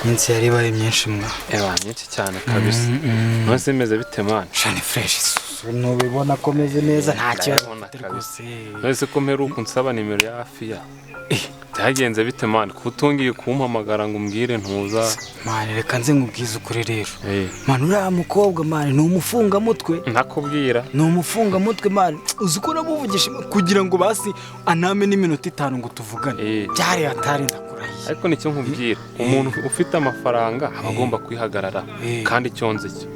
Iminsi yari ibaye myinshi mwa. Eba, myinshi cyane kabisa. None se bimeze bite, man? Shani, fresh, ntubibona ko meze neza? Nta kibazo Ndabibona mfite kabisa. rwose. None se ko mperuka unsaba nimero ya Afiya, byagenze bite, man, ko utungiye kumpamagara ngo umbwire ntuza? Man, reka nze nkubwize ukuri rero. Eh. Man, uriya mukobwa, man, ni umufungamutwe. Ntakubwira. Ni umufungamutwe, man. Uzi ko namuvugisha kugira ngo basi aname n'iminota 5 ngo tuvugane? Eh. Byari hatari, ndakurahiye. Ariko nicyo nkubwira, umuntu ufite amafaranga aba agomba kwihagarara. Eh. Kandi icyo nzi cyo,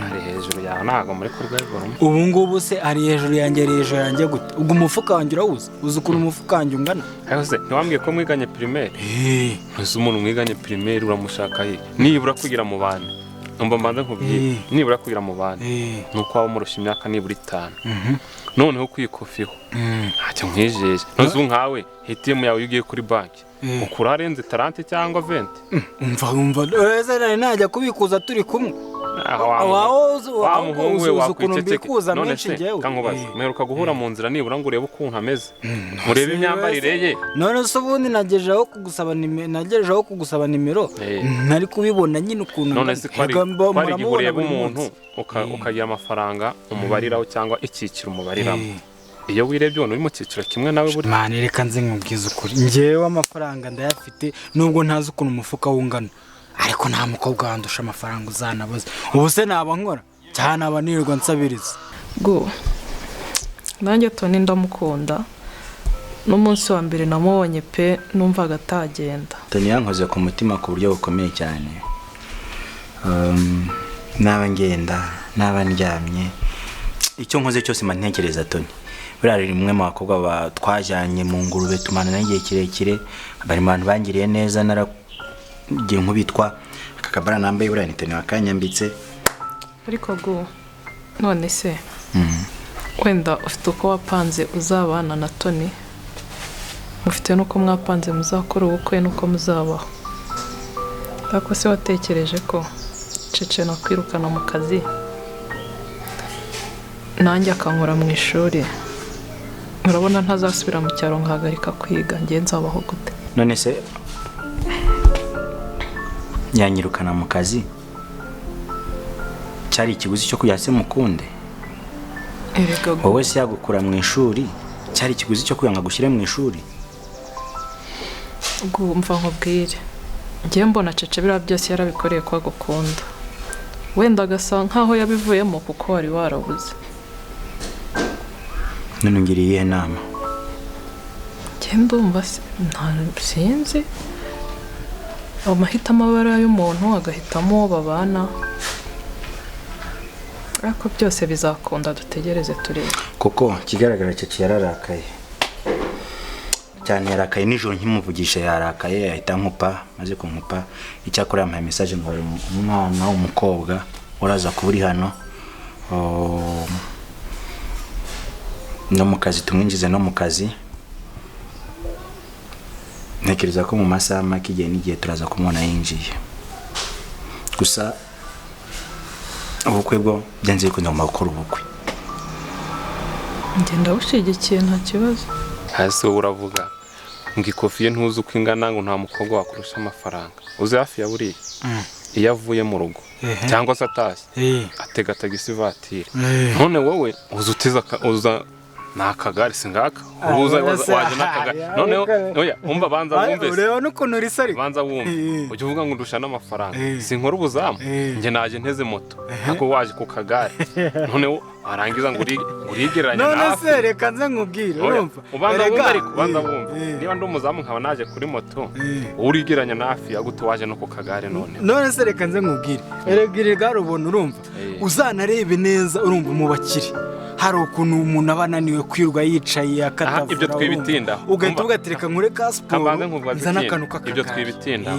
ari hejuru yawe, ntabwo muri ku rwego rumwe. Ubu ngubu se ari hejuru yanjye? Ari hejuru yanjye gute? Ubwo umufuka wanjye urawuzi? Uzi ukuntu umufuka wanjye ungana? Ariko se ntiwambwiye ko mwiganye primaire? Eh. Ese umuntu mwiganye primaire uramushaka he? Nibura kugira mu bana, umva mbanza nkubwire. Eh. Nibura kugira mu bana Eh. ni uko waba umurusha imyaka nibura 5. Noneho kwikofiho ntacyo nkwijeje. None ubu nkawe ATM yawe, iyo ugiye kuri banki, Eh. ukura arenze 30 cyangwa 20? Umva, umva, ese nari najya kubikuza turi kumwe? Aho wa ahubwo muhungu we, uzi ukuntu wakwiceceke. mbikuza None menshi se njyewe? kankubaze, Eh. muheruka guhura mu nzira nibura ngo urebe ukuntu ameze, urebe imyambarire ye? None se ubundi nagejejeho kugusaba nimero, Eh. ntari kubibona nyine ukuntu None angana? se ko ari Erega ko ari igihe muramubona ureba buri umuntu munsi. ukagira amafaranga umubariraho cyangwa icyiciro umubariramo? Eh. Iyo wirebye ubona uri mu cyiciro kimwe nawe buri? Man, reka nze nkubwize ukuri, njyewe amafaranga ndayafite, nubwo ntazi ukuntu umufuka wungana, ariko nta mukobwa wandusha amafaranga uzanabaza. Ubu se naba nkora cyane, naba nirirwa nsabiriza? Gu, nanjye Toni ndamukunda. N'umunsi wa mbere namubonye pe, numvaga atagenda. Toni yankoze ku mutima ku buryo bukomeye cyane. Naba ngenda, naba ndyamye, icyo nkoze cyose mba ntekereza Toni. Buriya riri umwe mu bakobwa twajyanye mu ngurube, tumana n'igihe kirekire, bari mu bantu bangiriye neza. Naragiye nkubitwa, aka kabara nambaye buriya ni Toni wakanyambitse. Ariko gu, none se wenda ufite uko wapanze uzabana na Toni, mufite n'uko mwapanze muzakora ubukwe n'uko muzabaho, ariko se watekereje ko Cece nakwirukana mu kazi, nanjye akankura mu ishuri? Urabona ntazasubira mu cyaro nkahagarika kwiga, njye nzabaho gute? None se yanyirukana mu kazi cyari ikiguzi cyo kugira se mukunde? Erega gu, Wowe se yagukura mu ishuri cyari ikiguzi cyo kugira ngo agushyire mu ishuri? Mva nkubwire, njye mbona Cece biriya byose yarabikoreye ko agukunda, wenda agasa nkaho yabivuyemo kuko wari warabuze. None ungiriye iyihe nama? Njye ndumva sinzi, amahitamo aba ari ay'umuntu, agahitamo uwo babana, ariko byose bizakunda, dutegereze turebe. Kuko ikigaragara, Cece yararakaye cyane, yarakaye nijoro nkimuvugisha, yarakaye ahita nkupa. Maze kunkupa, icyakora yampaye message ngo hari umwana w'umukobwa uraza kuba uri hano. Oh, no mu kazi tumwinjize no mu kazi. Ntekereza ko mu masaha make, igihe n'igihe, turaza kumubona yinjiye. Gusa ubukwe bwo byanze bikunze ngomba gukora ubukwe. Njye ndawushyigikiye, nta kibazo. Hasi wowe uravuga ngo ikofi ye ntuzi uko ingana, ngo nta mukobwa wakurusha amafaranga. Uzi hafi ya buriya iyo avuye mu rugo cyangwa se atashye, atega tagisi voiture. None wowe uza uteze uza ni akagare, si ngaka uza? Waje n'akagare noneho. Oya, umva, banza wumve se. Ureba n'ukuntu risa ariko. Banza wumve. Ujya uvuga ngo ndusha n'amafaranga. Sinkora ubuzamu? Njye naje nteze moto, ariko waje ku kagare. Noneho warangiza ngo urigereranya None na se reka nze nkubwire. Oya, Urumva, ubanza Erega, wumve, ariko ubanza wumve. Niba ndi umuzamu nkaba naje kuri moto, wowe urigereranya na hafi ya gute waje no ku kagare none? None se reka nze nkubwire, erega iri gare ubona, urumva, uzanarebe neza, urumva, mu bakire hari ukuntu umuntu aba ananiwe kwirwa yicaye akatavura. Aha, ibyo twibitindaho. Ugahita Umva. uvuga ati: "Reka nkure ka siporo, Kabanze nkubaze nzane ikindi. akantu k'akagare." Ibyo twibitindaho.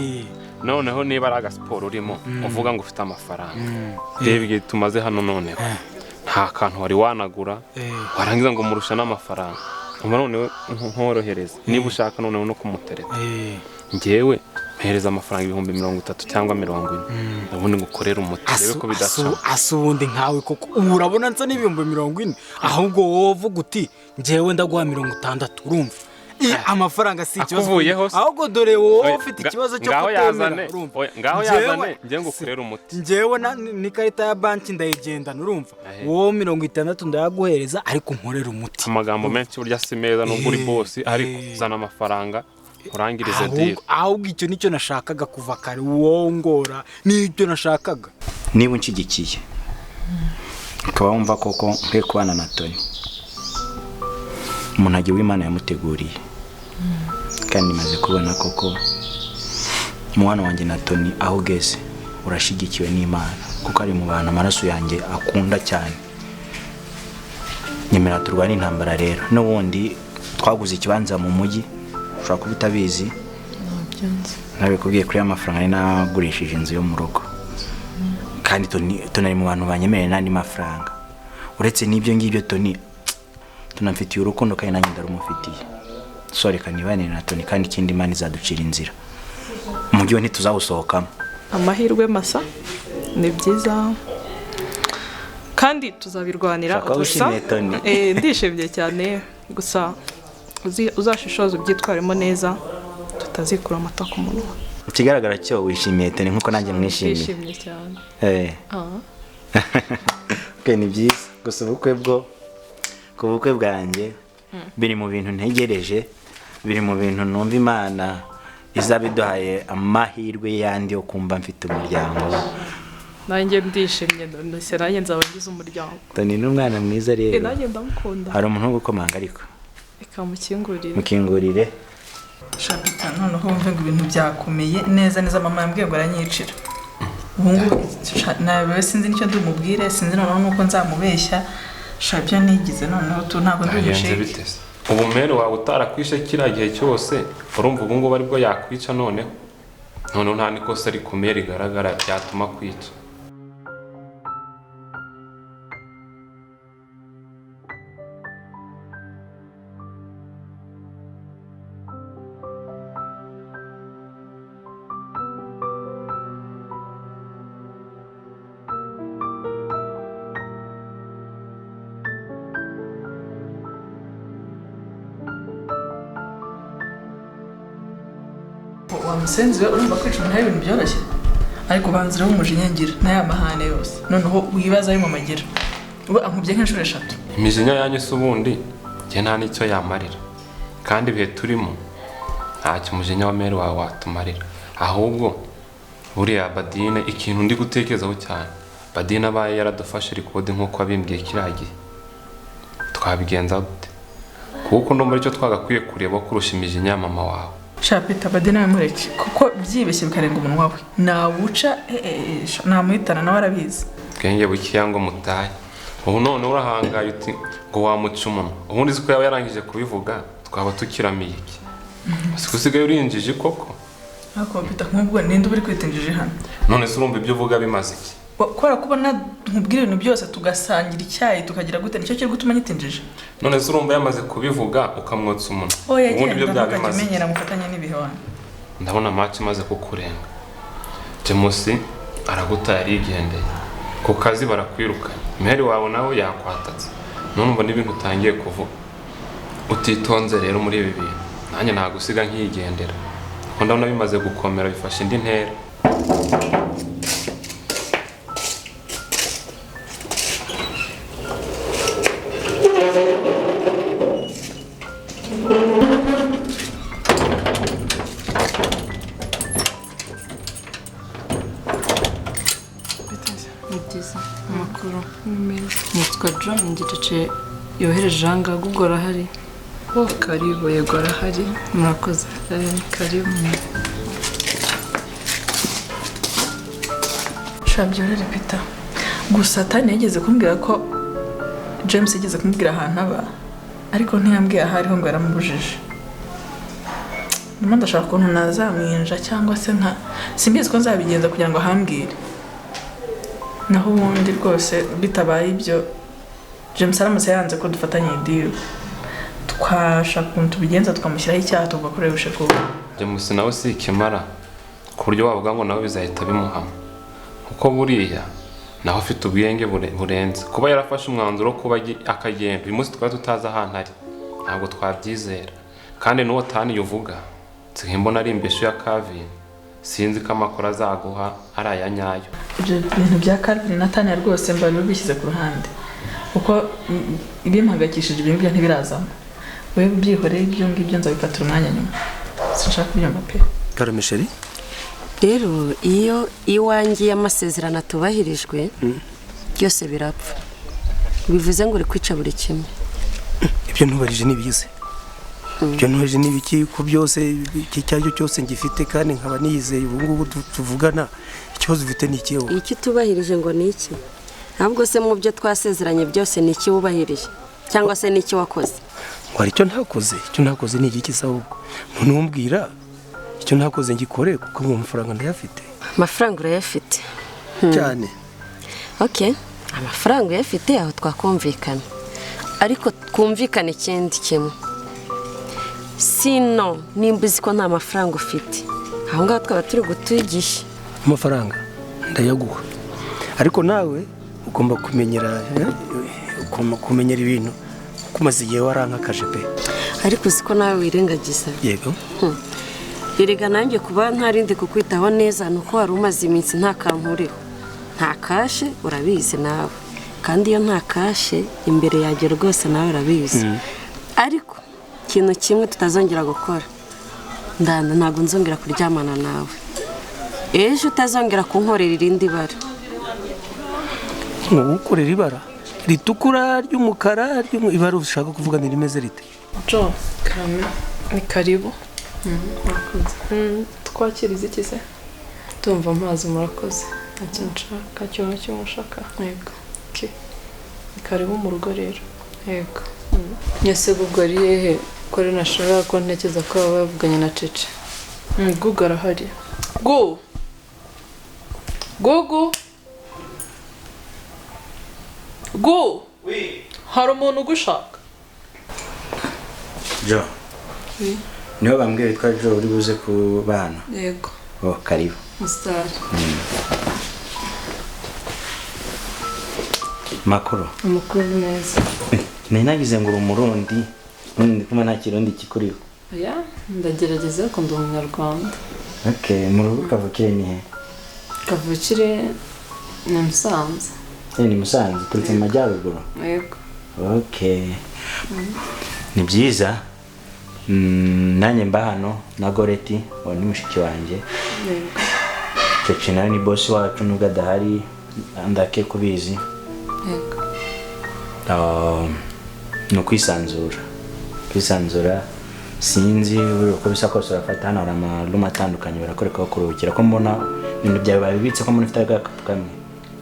Noneho niba ari agasiporo urimo uvuga ngo ufite amafaranga, reba igihe tumaze hano, noneho nta kantu wari wanagura. Warangiza ngo murusha n'amafaranga. Umva, noneho nkorohereza, niba ushaka noneho no kumutereta, njyewe mpereza amafaranga 30,000 cyangwa 40, ubundi ngukorere umuti, urebe ko bidaca. Asa ubundi nkawe koko, ubu urabona nsa n'40,000? Ahubwo wowe uvuga uti: "Njyewe ndaguha 60," urumva? Amafaranga si ikibazo. Akuvuyeho se? Ahubwo dore wowe ufite ikibazo cyo Ngaho kutemera, yazane. urumva? Oya, ngaho yazane njye ngukorere umuti. Njyewe n'ikarita ya banki ndayigendana, urumva? Wowe 60 ndayaguhereza, ariko nkorera umuti. Amagambo menshi burya si meza nubwo uri bosi, ariko zana amafaranga urangirize deal. Ahubwo icyo nicyo nashakaga kuva kare, wongora nicyo nashakaga. Niba unshyigikiye ukaba wumva koko nkwiye kubana na Tony, umuntu agiye uw'Imana yamuteguriye, kandi maze kubona koko umubano wanjye na Tony aho ugeze urashyigikiwe n'Imana, kuko ari mu bantu amaraso yanjye akunda cyane. Nyemera turwane intambara rero. N'ubundi twaguze ikibanza mu mujyi, ushobora kuba utabizi, nabikubwiye kuri ya mafaranga nari nagurishije inzu yo mu rugo, kandi Tony ari mu bantu banyemereye n'andi mafaranga. Uretse n'ibyo ngibyo, Tony tunamfitiye urukundo kandi nanjye ndarumufitiye. So reka nibanire na Tony, kandi ikindi Imana izaducira inzira, umujyi we ntituzawusohokamo. Amahirwe masa ni byiza kandi tuzabirwanira. Ushobora kuba Gusa wishimiye Tony. Ndishimye cyane, gusa uzashishoze ubyitwaremo neza, tutazikura amata ku munwa. Ikigaragara cyo wishimiye Tony nkuko nanjye mwishimiye. Ndishimye cyane. Okay, ni byiza. Gusa ubukwe bwo, ku bukwe bwanjye biri mu bintu ntegereje, biri mu bintu numva Imana izabiduhaye amahirwe yandi yo kumva mfite umuryango. Nanjye ndishimye, ndetse nanjye nzaba ngize umuryango. Tony ni umwana mwiza rero. Nanjye ndamukunda. Hari umuntu wo gukomanga ariko. Reka mukingurire. Mukingurire. Shapita, noneho wumve ngo ibintu byakomeye neza neza, mama yambwiye ngo aranyicira. Ubu ngubu nawe sinzi nicyo ndumubwire, sinzi noneho nuko nzamubeshya. Sha byo nigize noneho tu ntabwo Byagenze ndumushike. bite se? Ubu mere wawe utarakwishe kiriya gihe cyose, urumva ubu ngubu aribwo yakwica noneho. Noneho nta n'ikosa rikomeye rigaragara byatuma kwica. Wa musenzi we, urumva kwica umuntu ari ibintu byoroshye, ariko banza urebe umujinya ngira n'aya mahane yose, noneho wibaza ayo mama agira. Ubu ankubye nk'inshuro 3. Imijinya yanyu se ubundi njye nta n'icyo yamarira, kandi ibihe turimo ntacyo umujinya wa mere wawe watumarira. Ahubwo buriya Badine, ikintu ndi gutekerezaho cyane, Badine abaye yaradufashe rikodi nk'uko wabimbwiye kiriya gihe, twabigenza dute? Kuko ndumva aricyo twagakwiye kureba kurusha imijinya ya mama wawe. Shapita, Badine namureke, kuko byibeshye bikarenga umunwa we nawuca, namuhitana nawe arabizi. Bwenge bukeya ngo mutahe. Ubu none urahangaye uti ngo wamuca umunwa, ubundi uzi ko yaba yarangije kubivuga twaba tukiramiye iki? Siko usigaye urinjije koko? Ariko Peter, nk'ubwo ninde uba uri kwita injiji hano? None se urumva ibyo uvuga bimaze iki? Kubera ko ubona nkubwira ibintu byose tugasangira icyayi tukagira gute, nicyo kiri gutuma nyita injiji? None se urumva yamaze kubivuga ukamwotsa umunwa, Oya, ubundi ibyo genda byaba ntukajye bimaze iki? umenyera mufatanye n'ibihe wanyu. Ndabona match imaze kukurenga. James aragutaye arigendeye, ku kazi barakwirukanye, Mary wawe nawe yakwatatse, none umva n'ibintu utangiye kuvuga. Utitonze rero muri ibi bintu, nanjye nagusiga nkigendera, kuko ndabona bimaze gukomera bifashe indi ntera. Ni byiza amakuru. Nitwa John Ngicece yohereje aha ngaha, Google arahari. Oh, karibu, yego arahari. Murakoze. Karibu. Sha byorere Peter. Gusa Tani yigeze kumbwira ko James yigeze kumubwira ahantu aba, ariko ntiyambwiye aho ariho ngo yaramubujije. Ndimo ndashaka ukuntu nazamwinja cyangwa se nka simbizi ko nzabigenza kugira ngo ahambwire. Naho ubundi rwose bitabaye ibyo, James aramutse yanze ko dufatanya iyi deal, twashaka ukuntu tubigenza tukamushyiraho icyaha tugakoresha kuba. James nawe si ikimara ku buryo wavuga ngo nawe bizahita bimuhama, kuko buriya nawe afite ubwenge burenze kuba yarafashe umwanzuro wo kuba akagenda. Uyu munsi twari tutazi ahantu ari, ntabwo twabyizera. Kandi n'uwo Tani uvuga nsigaye mbona ari imbeshu ya Calvin, sinzi ko amakuru azaguha ari aya nyayo. Ibyo bintu bya Calvin na Tania rwose mba bishyize ku ruhande, kuko ibimpangayikishije ibyo ngibyo ntibirazamo. Wowe byihoreye ibyo ngibyo nzabifatira umwanya nyuma, sinshaka kubyumva pe. Karame chérie. Rero iyo iwanjye amasezerano atubahirijwe byose birapfa, bivuze ngo uri kwica buri kimwe. Ibyo ntubarije ni byiza, ibyo ntubarije ni biki ko byose icyo ari cyo cyose ngifite kandi nkaba niyizeye ubu ngubu tuvugana, ikibazo ufite ni ikihe? Icyo utubahirije ngo ni iki? Ntabwo se mu byo twasezeranye byose ni iki wubahirije cyangwa se ni iki wakoze? Ngo hari icyo ntakoze? Icyo ntakoze ni igiki se ahubwo? Ntumbwira icyo ntakoze ngikore kuko mu mafaranga ndayafite. Amafaranga urayafite cyane. Okay, amafaranga uyafite aho twakumvikana, ariko twumvikane ikindi kimwe. Sino nimba uzi ko nta mafaranga ufite, aho ngaho twaba turi gutugisha. Amafaranga ndayaguha, ariko nawe ugomba kumenyera kumenyera ibintu kuko umaze igihe warankakaje pe. Ariko uzi ko nawe wirengagiza. Yego. Erega nanjye kuba ntarindi kukwitaho neza ni uko wari umaze iminsi nta kantu uriho, nta kashe, urabizi nawe. Kandi iyo nta kashe imbere yanjye rwose nawe urabizi. Ariko ikintu kimwe tutazongera gukora, ndanda ntabwo nzongera kuryamana nawe. Ejo utazongera kunkorera irindi bara. Nkugukorera ibara ritukura ry'umukara ibara ushaka kuvuga ni rimeze rite? Jo, karame ni karibu. Murakoze. Twakiriza iki se? Ndumva amazi murakoze. Ntacyo nshaka, cyo cyo mushaka. Yego. Okay. Ni karibu mu rugo rero. Yego. Nyese Gugu ari hehe? Ko rero nashobora ko ntekereza ko baba bavuganye na Cece. Gugu arahari. Gu. Gugu. Gu. Oui. Hari umuntu ugushaka. Jo. Oui. Niho bambwiye witwa Jo uri buze kubana. Yego. Oh, karibu. Mustar. Makuru. Amakuru meza. Nari nagize ngo uri umurundi, none ndi kumva nta kirundi kikuriho. Oya, ndagerageza ko ndi umunyarwanda. Okay, mu rugo kavukire ni he? Kavukire ni Musanze. Ni Musanze, uturutse mu majyaruguru? Yego. Okay. Ni byiza. Nanjye mba hano na Goreti, uwo ni mushiki wanjye. Yego. Cece nawe ni boss wacu nubwo adahari, ndake kubizi. Yego. Ni ukwisanzura. Kwisanzura sinzi uko bisa kose urafata hano hari amarumu atandukanye barakwereka aho kuruhukira, ko mbona ibintu byawe babibitse ko mbona ufite agakapu kamwe.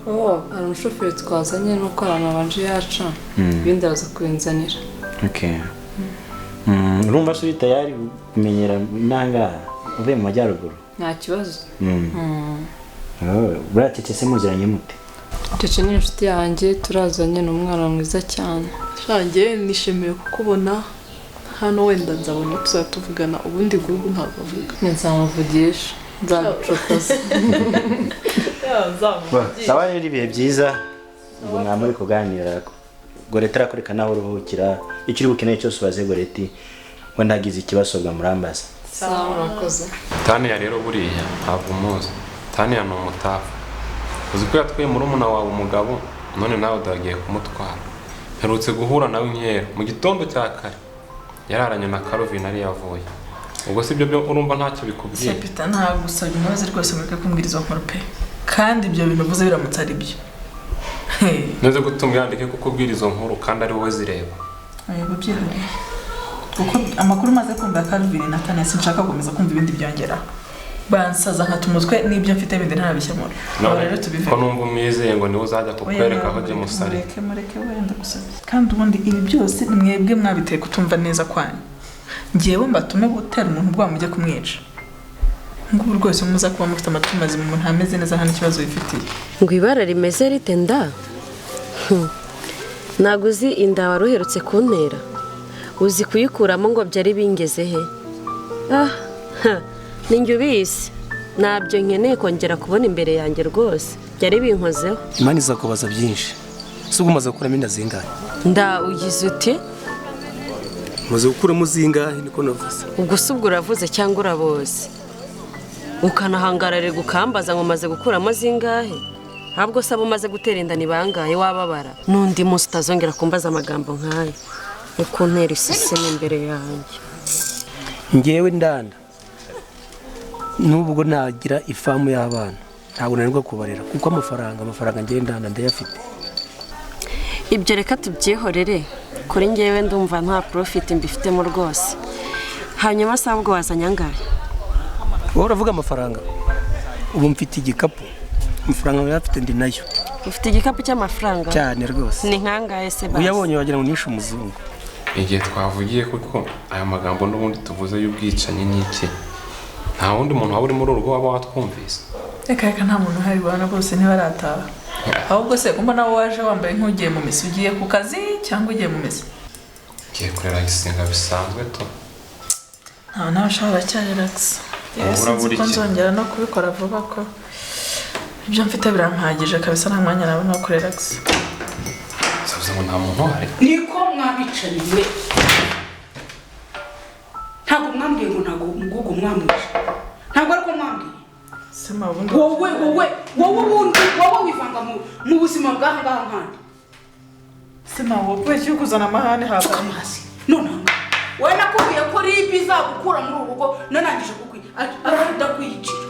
Oh, hari umushoferi twazanye nuko abantu babanje yaca, ibindi araza kubinzanira. Okay. Urumva se uri tayari kumenyera inangaha uvuye mu majyaruguru? Nta kibazo. Buriya Cece se muziranye mute? Cece ni inshuti yanjye, turazanye, ni umwana mwiza cyane. Shange nishimiye kukubona hano, wenda nzabona tuzatuvugana ubundi Gugu ntabwo avuga. Nzamuvugisha, nzagucokoza. Sawa rero ibihe byiza, ubwo mwaba muri kuganira. Goreti arakureka nawe uruhukira, icyo uri bukeneye cyose ubaze Goreti, wenda hagize ikibazo murambaza. Sawa murakoze. Tania rero buriya ntabwo umuzi. Tania ni umutafu. Uzi ko yatwaye murumuna wawe umugabo, none nawe udagiye kumutwara. Mperutse guhura nawe inkera mu gitondo cya kare. Yararanye na Calvin ari yavuye. Ubwo si byo urumva ntacyo bikubwiye. Peter ntabwo usabye imbabazi rwose mureke kumbwira izo nkuru pe. Kandi ibyo bintu uvuze biramutse ari byo. Neze gutunga yandike kukubwira izo nkuru kandi ari wowe zireba. Yego byihariye. Kuko amakuru maze kumva ya Calvin na Tania sinshaka gukomeza kumva ibindi byongera. Bansaza nkata umutwe n'ibyo mfite bindi ntarabikemura. Rero tubive. Ko numva umwizeye ngo niwe uzajya kukwereka aho James ari. Mureke mureke wenda gusabye. Kandi ubundi ibi byose ni mwebwe mwabiteye kutumva neza kwanyu. Ngiyewe mbatume gutera umuntu ubwa mujye kumwica. Ngubu rwose muza kuba mufite amatwi mazima umuntu ameze neza nta n'ikibazo bifitiye. Ngo ibara rimeze rite nda? Ntabwo uzi inda wari uherutse kuntera. Uzi kuyikuramo ngo byari bingeze he? Ah, ninjye ubizi. Ntabyo nkeneye kongera kubona imbere yanjye rwose. Byari binkozeho. Imana izakubaza byinshi. Si umaze gukuramo inda zingahe? Nda ugize uti? Maze gukuramo zingahe niko navuze. Ubwo se ubwo uravuze cyangwa uraboze? Ukanahangararira ukambaza ngo maze gukuramo zingahe? Ntabwo se abo umaze gutera inda ni bangahe wababara? N'undi munsi utazongera kumbaza amagambo nk'ayo. Ukuntera iseseme imbere yanjye. Ngewe ndanda nubwo nagira ifamu y'abana ntabwo nanirwa kubarera kuko amafaranga ngewe ndanda ndayafite. Ibyo reka tubyihorere, kuri ngewe ndumva nta profit mbifitemo rwose. Hanyuma se ahubwo wazanye angahe? Wowe uravuga amafaranga, ubu mfite igikapu, amafaranga ndayafite ndi nayo. Ufite igikapu cy'amafaranga? Cyane rwose. Ni nkangahe se basi? Uyabonye wagira ngo nishe umuzungu. Igihe twavugiye kuko aya magambo n'ubundi tuvuze y'ubwicanyi n'iki, nta wundi muntu waba uri muri urwo waba watwumvise. Reka nta muntu uhari, bana bose ntibarataha. Ahubwo se kumba nawe waje wambaye nk'ugiye mu misa, ugiye ku kazi cyangwa ugiye mu misa? Ngiye kurera isenga bisanzwe to. Nta nabashaka cyarelax. Sinzi ko nzongera no kubikora vuba ko ibyo mfite birampagije kabisa, nta mwanya nabona wo kurelax. Sabuze ngo nta muntu uhari. Niko mwabicaniye. Ntabwo mwambwiye ngo ntabwo mugugu mwamwica. Ntabwo ariko mwambwiye. Sema ubundi wowe ubundi wowe wivanga mu buzima bwaha ngaha nkandi. Sema wowe cyo kuzana amahane haba amazi. None wowe nakubwiye ko ribi izagukura muri ubu rugo, nanangije ndakwiyicira.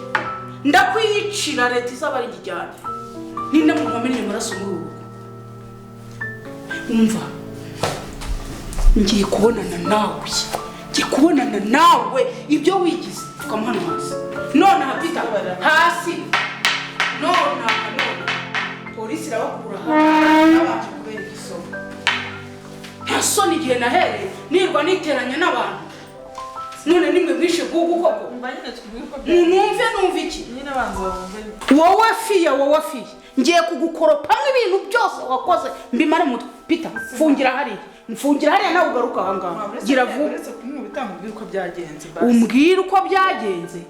Ndakwiyicira leta izaba ari igijyana. Ninde muntu wamenye amaraso muri ubu rugo? Umva, ngiye kubonana nawe. Ngiye kubonana nawe ibyo wigize tukamuhana hasi. None hapita hasi. None polisi irabakura hano nabanje kubera igisomo. Nta soni igihe nahereye nirwa niteranya n'abantu. None nimwe mwishe gugu koko. Numve numve iki? Wowe fiya wowe fiya. Ngiye kugukoropamo ibintu byose wakoze mbimare mutwe. Peter, mfungira hariya. Mfungira hariya nawe ugaruka aha ngaha. Gira vuba. Umbwire uko byagenze.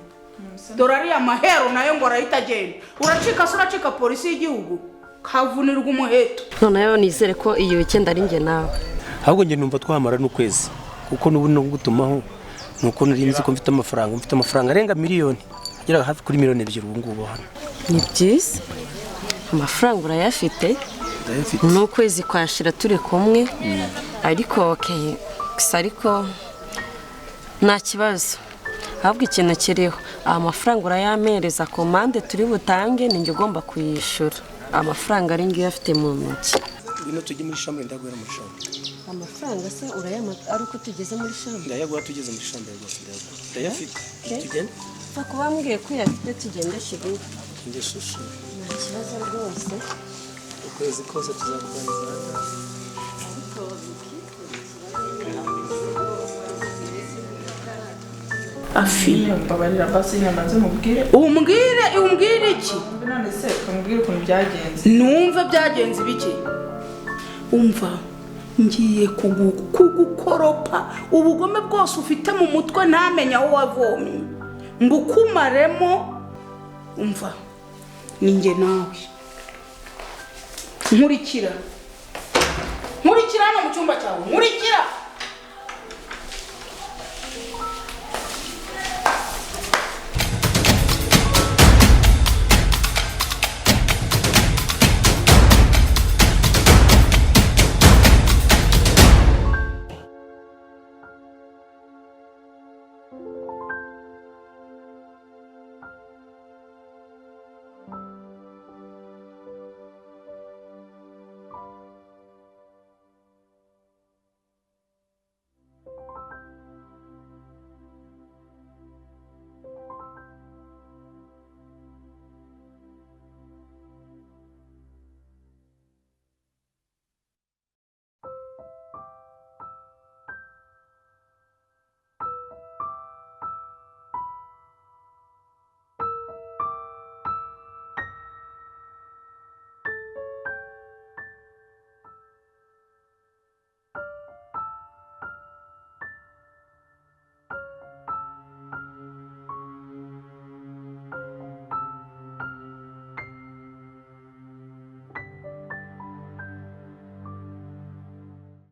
Dore ariya mahero nayo ngo arahita agenda. Uracika se uracika polisi y'igihugu kavunirwa umuheto. Noneho nizere ko iyi weekend ari nge nawe. Ahubwo nge numva twamara n'ukwezi kuko n'ubu no gutumaho nuko nari nzi ko mfite amafaranga arenga miliyoni agera hafi kuri miliyoni 2 ubu ngubu hano. Ni byiza. Amafaranga urayafite? N'ukwezi kwashira turi kumwe. Ariko okay, ariko nta kibazo. Ahubwo ikintu kiriho, amafaranga urayampereza komande turi butange ninjye ugomba kuyishura. Amafaranga ari ngiyo afite mu ntoki. Ngwino tujye muri chambre, ndaguhera muri chambre. Amafaranga se urayama ari uko tugeze muri chambre? Ndayaguha tugeze muri chambre rwose, ndayaguha. Ndayafite. Tugende? Pfa kuba mbwiye ko uyafite tugende shiri. Tugende shushu. Nta kibazo rwose. Ukwezi kose tuzakuganiriza. Afi mbabarira basi nyamaze mubwire. Umbwire iki? None se umbwire ukuntu byagenze. Numve byagenze biki? Umva ngiye kugukoropa ubugome bwose ufite mu mutwe ntamenya aho wavomye. Mbukumaremo. Umva ninjye nawe. Nkurikira. Nkurikira hano mu cyumba cyawe. Nkurikira.